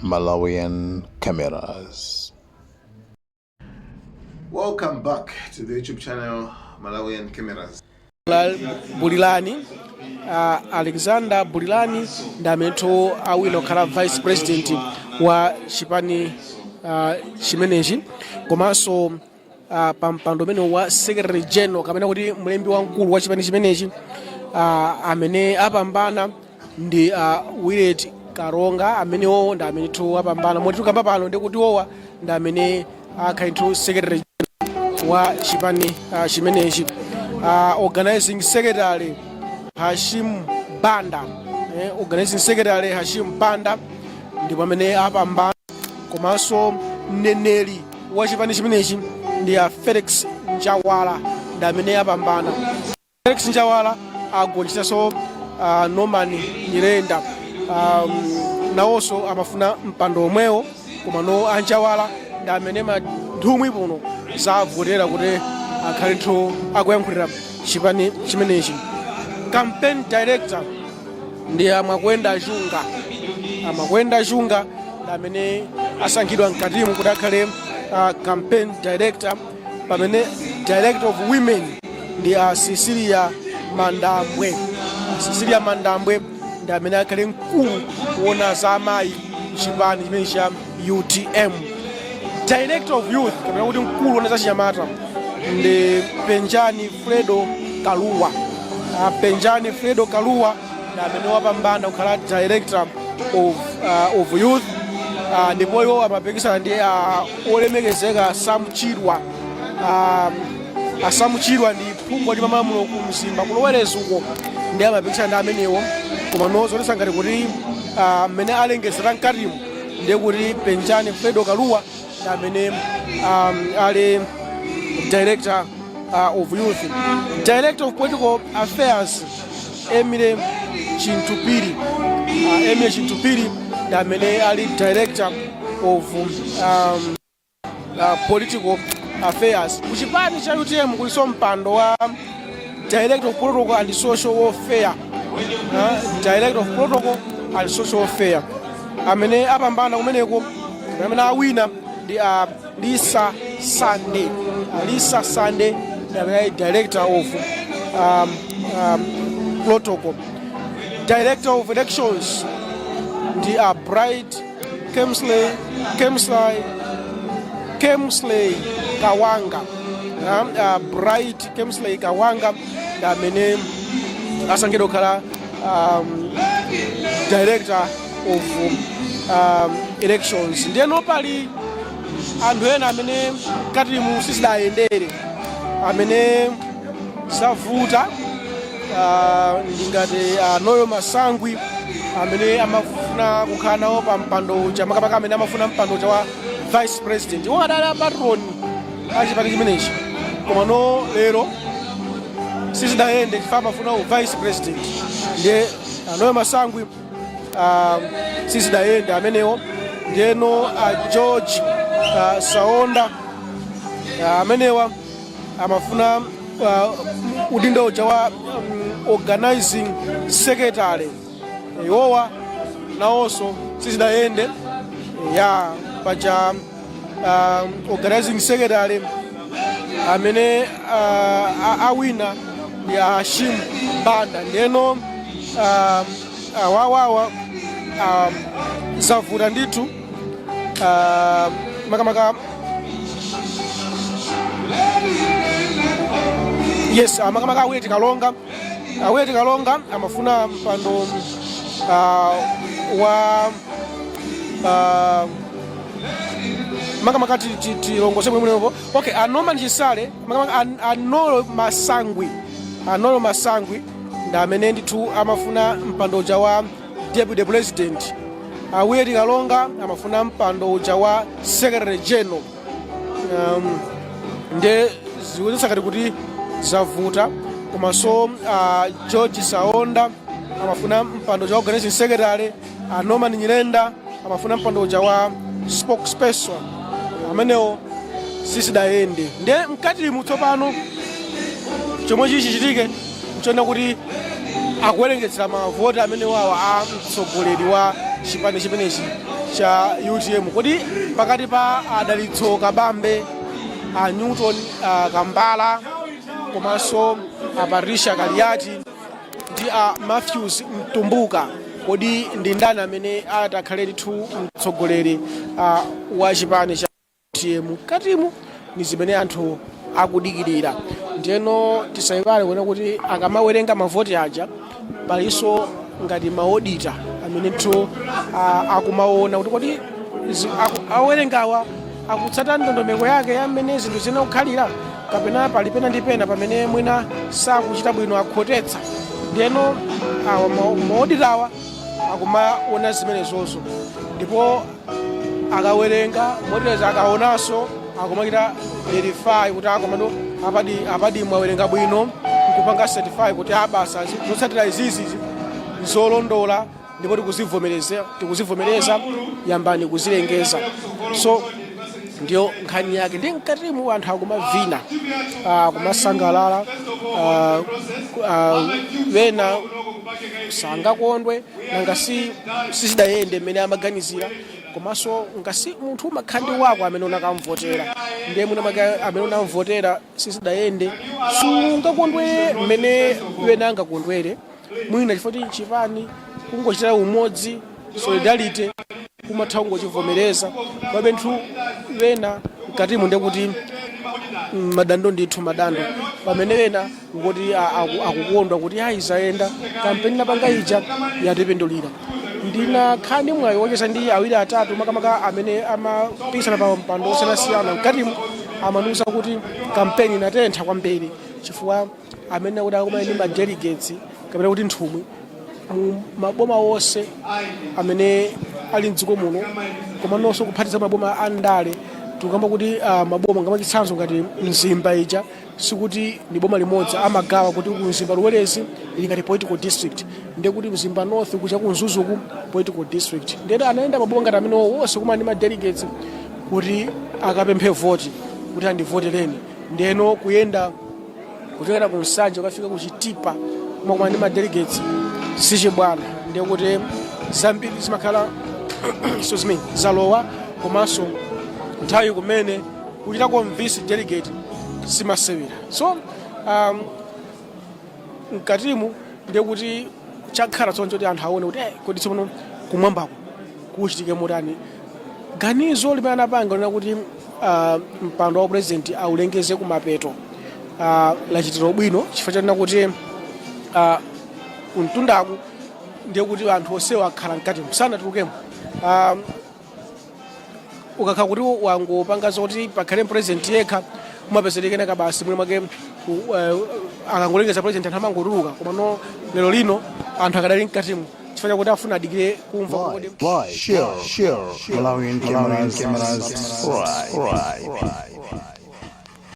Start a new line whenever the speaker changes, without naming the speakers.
Malawian Cameras.
Welcome back to the YouTube channel Malawian Cameras.
Bulilani, Alexander Bulilani ndi amenenso awina kukhala vice president wa chipani chimenechi, komanso pa mpando umene wa secretary general kapena kuti mlembi wamkulu wa chipani chimenechi, amene apambana ndi Willet Karonga. Amenewo ndi amenenso apambana, moti tikamba pano ndi kuti wowa ndi amene akhale secretary general wa chipani chimenechi. Organizing secretary Hashim Banda, organizing secretary Hashim Banda ndipo amene apambana. Komanso mneneri wa chipani chimenechi ndi a Felix Njawala, ndi amene apambana. Felix Njawala agonjetsanso Norman Nyirenda. Nawonso amafuna mpando omwewo, koma no anjawala ndi amene nthumwi puno zavotera kuti akhale nthu akuyankhulira chipani chimenechi. Campaign director ndi Amakwenda Chunga. Amakwenda Chunga ndi amene asankhidwa mkatimu kuti akhale campaign director, pamene director of women ndi a Cecilia Mandambwe. Cecilia Mandambwe ndi amene akhale mkulu kuona za amayi mchipani chimene cha UTM. Director of youth kapena kuti mkulu woona za chinyamata ndi Penjani Fredo Kaluwa. Penjani Fredo Kaluwa ndi amene wapambana kukhala director of youth, ndipo iwo amapikisana ndi olemekezeka Sam Chirwa. Sam Chirwa ndi phungu wa malamulo ku Mzimba kulowereza uko, ndi amapikisana ndi amenewo. Koma no zonesa ngati kuti mmene alengezera mkatimu ndiye kuti Penjani Fredo Kaluwa ndi amene ali director of youth. Director of political affairs, Emile Chintupiri. Emile Chintupiri ndi amene ali director of political affairs. Kuchipani cha UTM kuliso mpando wa director of protocol and social welfare. Director of protocol and social welfare, amene apambana kumeneko, amene awina ndi Lisa Sande. Lisa Sande ndi amene ali director of protocol. Director of elections ndi Bright Kemsley Kawanga. Bright Kemsley Kawanga ndi amene asankhidwa kukhala director of elections. Ndiyeno pali anthu ena amene katimu sizidayendere, amene zavuta, ndingati Noel Masangwi amene amafuna kukhala nawo pa mpando uja, makamaka amene amafuna mpando uja wa vice president. Iwo adali apatron achipani chimenechi, koma no lero sizidayende chifukwa amafuna u vice president. Ndiye Noel Masangwi sizidayende amenewo. Ndiyeno George Saonda, amenewa amafuna udindo uja wa organizing secretary. Iwowa nawonso sizidayende ya paja. Organizing secretary amene awina ndi Hashim Banda. Ndiyeno awawawa zavuta ndithu, makamaka, yes, makamaka aweti Kalonga. Aweti Kalonga amafuna mpando wa makamaka tilongose bwino. Okay, a Norman Chisale, makamaka anolo Masangwi. Anolo Masangwi ndi amene ndithu amafuna mpando uja wa deputy president. Aweti Kalonga amafuna mpando uja wa secretary general. Nde zikuonetsa ngati kuti zavuta. Komanso George Saonda amafuna mpando uja wa organizing secretary. Norman Nyirenda amafuna mpando uja wa spokesperson. Amenewo sisidayende. Nde mkatimu tsopano chomwe chichitike nchona kuti akuwerengetsera mavoti amene wawa a mtsogoleri wa chipani chimenechi Cha UTM, kodi pakati pa Adalitso Kabambe, a Newton Kambala komanso a Patricia Kaliati ndi a Matthews Mtumbuka, kodi ndi ndani amene atakhale ndithu mtsogoleri wa chipani cha UTM katimu? Ni zimene anthu akudikirira. Ndiyeno tisayiwale kuona kuti akamawerenga mavoti aja, palinso ngati ma auditor amene ndithu akumaona kuti kodi awerengawa akutsata ndondomeko yake ya mmene zinthu zina kukhalira, kapena pali pena ndi pena pamene mwina sakuchita bwino, akhotetsa. Ndiyeno awa ma auditor awa akumaona zimenezozo, ndipo akawerenga motereza, akaonanso, akumachita verify kuti akomano apadi mwawerenga bwino, nkupanga certify kuti abasa zotsatira izizi nzolondola ndipo tikuzivomereza, yambani kuzilengeza. So ndiyo nkhani yake. Ndi mkatimu anthu akumavina, kumasangalala, wena sangakondwe, nanga si sizidayende mmene amaganizira. Komanso ngasi munthu umakhala ndi wako amene unakamvotera, ndiye mwina make amene unamvotera sizidayende, sungakondwere mmene wena angakondwere mwina, chifukwa kuti chipani kungochitira umodzi, solidarity, umatha kungochivomereza. Komabe nthu wena mkatimu ndiye kuti madando ndithu madando, pamene wena ngoti akukondwa kuti ayi, zayenda, kampeni napanga ija yatipindulira. Ndinakhala ndi mwayi wocheza ndi awiri atatu, makamaka amene amapikisana pa mpando osiyanasiyana mkatimu. Amanuza kuti kampeni inatentha kwambiri, chifukwa amene kuti akumana ndi ma delegates kapena kuti nthumwi mu maboma wonse amene ali mdziko muno, koma nonso kuphatiza maboma a ndale. Tikukamba kuti maboma ngamachitsanzo ngati Mzimba ija, sikuti ndi boma limodzi, amagawa kuti ku Mzimba Luwerezi ili ngati political district, ndiye kuti Mzimba North kucha ku Mzuzuku political district. Ndiye anayenda maboma ngati amene wonse kumana ndi ma delegates kuti akapemphe voti, kuti andivotereni. Ndiyeno kuyenda kuchokera ku Nsanje ukafika ku Chitipa kumakumana ndi ma delegates sichibwana. Ndiye kuti zambiri zimakhala so zimene zalowa, komanso nthawi kumene kuchita convince delegate simasewera. So mkatimu ndiye kuti chakhala tsoncho kuti anthu aone kuti kodi tsopano kumwambako kuchitike motani? Ganizo limene anapanga lina kuti mpando wa president aulengeze kumapeto lachitiro bwino, chifukwa chanena kuti kumtundaku ndiye kuti anthu onsewo akhala mkatimu, sanatulukemo. Ukakhala kuti wangopanga zoti pakhale president yekha, umapezeka basi mwina mwake akangolengeza president anthu amangotuluka. Koma no, lero lino anthu akadali mkatimu chifukwa chakuti afuna adikire kumva kodi
Like, share, share, Malawian cameras, subscribe.